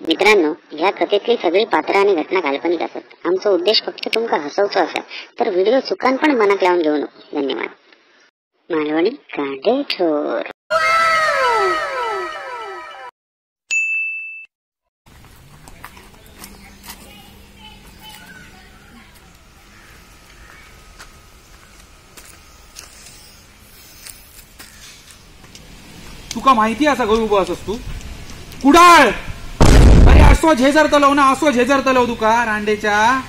मित्रांनो, ह्या कथेतली सगळी पात्र आणि घटना काल्पनिक असत. आमचा उद्देश फक्त तुमका हसवचो असा, तर व्हिडिओ चुकान पण मनात लावून घेऊ नको. धन्यवाद. मालवणी कांडेचोर. तुका माहिती असा गळू उभो असस तू कुडाळ. अरे असो झेजरतलो ना, असो झेजरतलो तुका रांडेच्या.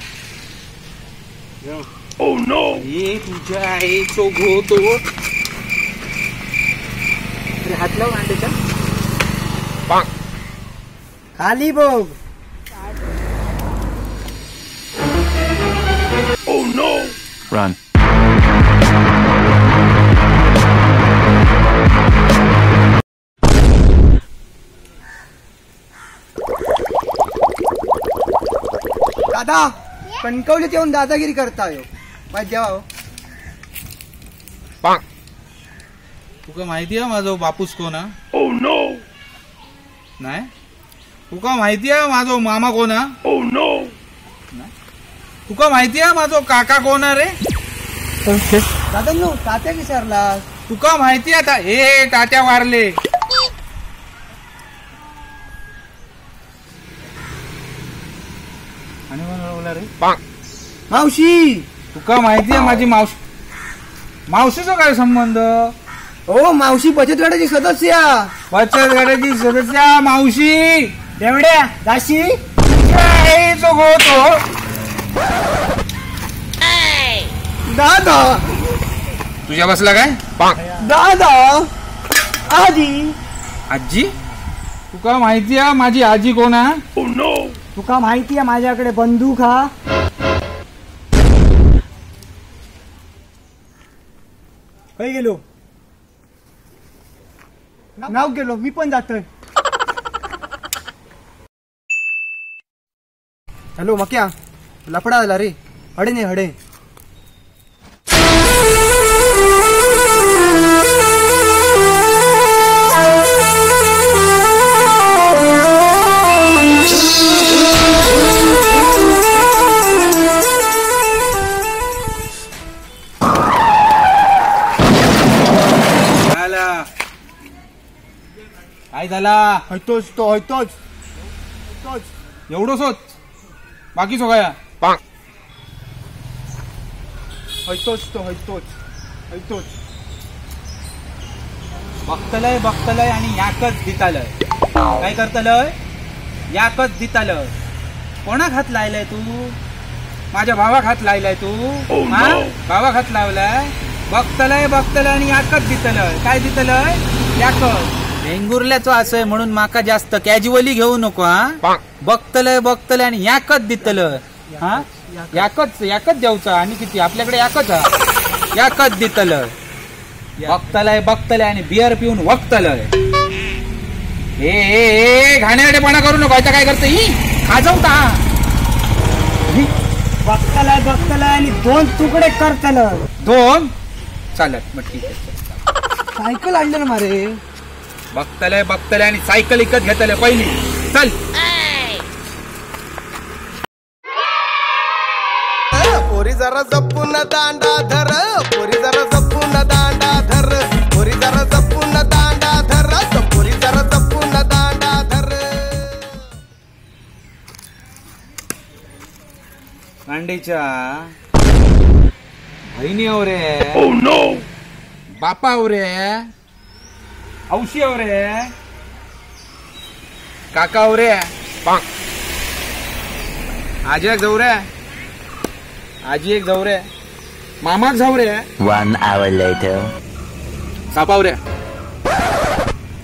Oh no. ये तुझ्या आईचो घोतो. अरे हात लाव रांडेच्या. खाली बघ. Oh no. Run. दादा कणकवलीत येऊन दादागिरी करता हो, माहिती द्यावा हो. तुका माहिती आहे माझो बापूस कोण? Oh no. नाही. तुका माहिती आहे माझो मामा कोण? Oh no. तुका माहिती आहे माझो काका कोण रे? दादा नो तात्या विसरला. तुका माहिती आहे हे तात्या वारले. आणि रे मावशी. तुका माहिती आहे माझी मावशी? मावशीचा काय संबंध? हो मावशी बचत गटाची सदस्य. बचत गटाची सदस्य मावशी. देवड्या दाशी. गोतो दादा तुझ्या बसला काय? दादा आजी. आजी? तुका माहिती आहे माझी आजी कोण? Oh no. तुका माहिती आहे माझ्याकडे बंदूक हा? काय गेलो नाव गेलो मी पण जातोय. हॅलो मक्या, लफडा झाला रे. हडे नाही हडे. काय झाला? हयतोच तो, हयतोच एवढंच होत बाकी सगळ्या. हयतोच तो, हयतोच हयतोच. बघतलय बघतलय आणि याकच दितालय. काय करतलय? याकच दितालय. कोणाक हात लायलाय तू? माझ्या भावाक हात लायलाय तू? Oh no. भावाक हात लावलाय. बघतलय बघतलय आणि याकच दितलय. काय दितलय? याकच. वेंगुर्ल्याचो असय म्हणून माका जास्त कॅज्युअली घेऊ नको. हा बघतलय बघतलय आणि याकच दितलय. हा याकच याकच द्यायचा. आणि किती आपल्याकडे याकच हा. याकच दितलय. बघतलय बघतलय आणि बिअर पिऊन वक्तलय. ए ए घाणेरडेपणा करू नको. आता काय करते ही खाजवता. बघतलय बघतलय आणि दोन तुकडे करतलय. दोन चालत मग ठीक आहे. सायकल आणलं ना मारे. बघतलय बघतलय आणि सायकल विकत घेतलय पहिली. चल पोरी जरा जपून दांडा धर, पोरी जरा जपून दांडा धर, पोरी जरा जपून दांडा धर, पोरी जरा जपून दांडा धर. कांडेच्या बहिणी रे. Oh no. बापा रे. औशी रे. काका रे. आजी एक जाऊ रे. आजी एक जाऊ रे. मामाक जाऊ रे. 1 hour later. सापाव रे.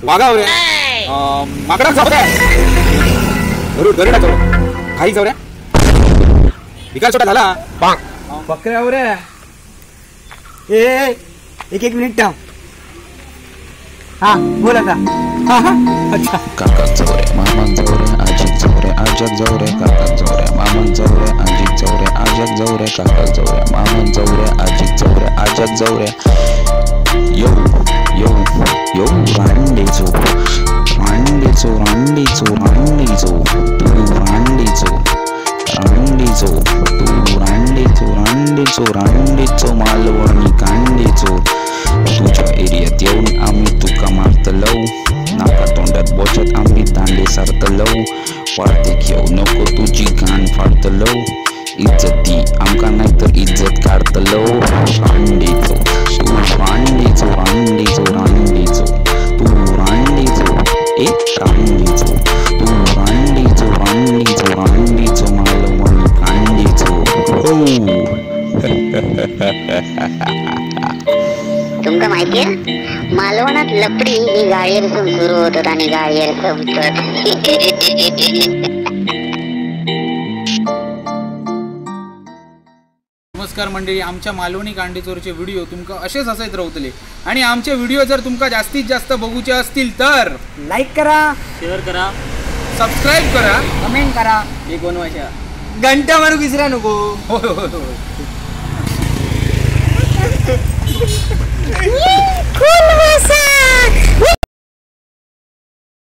वाघाव रे. माकडाक जाऊ रे. गरुड गरुडा जाऊ रे. खाई जाऊ रे. विकास छोटा झाला. बकऱ्यावर रे. ए एक एक मिनिट थांब. हा बोल आता. हा हा अच्छा. काका चौरे मामा चौरे आजी चौरे आजक चौरे काका चौरे मामा चौरे आजी चौरे आजक चौरे काका चौरे मामा चौरे आजी चौरे आजक चौरे. यो यो यो रांडेचो रांडेचो रांडेचो रांडेचो. रांडेचो, रांडेचो मालवणी कांडेचोर. तुझ्या एरियात येऊन आम्ही तुका मारतलो, नाका तोंडात बोचत आम्ही दांडे सारतलो. वार्तेक येऊ नको तुझी घाण फाडतलो, इज्जत दी आमकां नाही तर इज्जत काडतलो. रांडेचो तू रांडेचो, रांडेचो रांडेचो तू रांडेचो, ए रांडेचो तू रांडेचो, रांडेचो रांडेचो मालवणी कांडेचो. हो. तुमका माहिती आहे मालवणात लपडी ही गाळयेरसून सुरू होतात आणि गाळयेर संपतात. नमस्कार मंडळी, आमच्या मालवणी कांडेचोरचे व्हिडिओ तुमका असेच हसयत रावतले आणि आमचे व्हिडिओ जर तुमका जास्तीत जास्त बघूचे असतील तर लाईक करा, शेअर करा, सबस्क्राईब करा, कमेंट करा, एक बनवायच्या घंटा मारू विसरा नको. होय होय होय.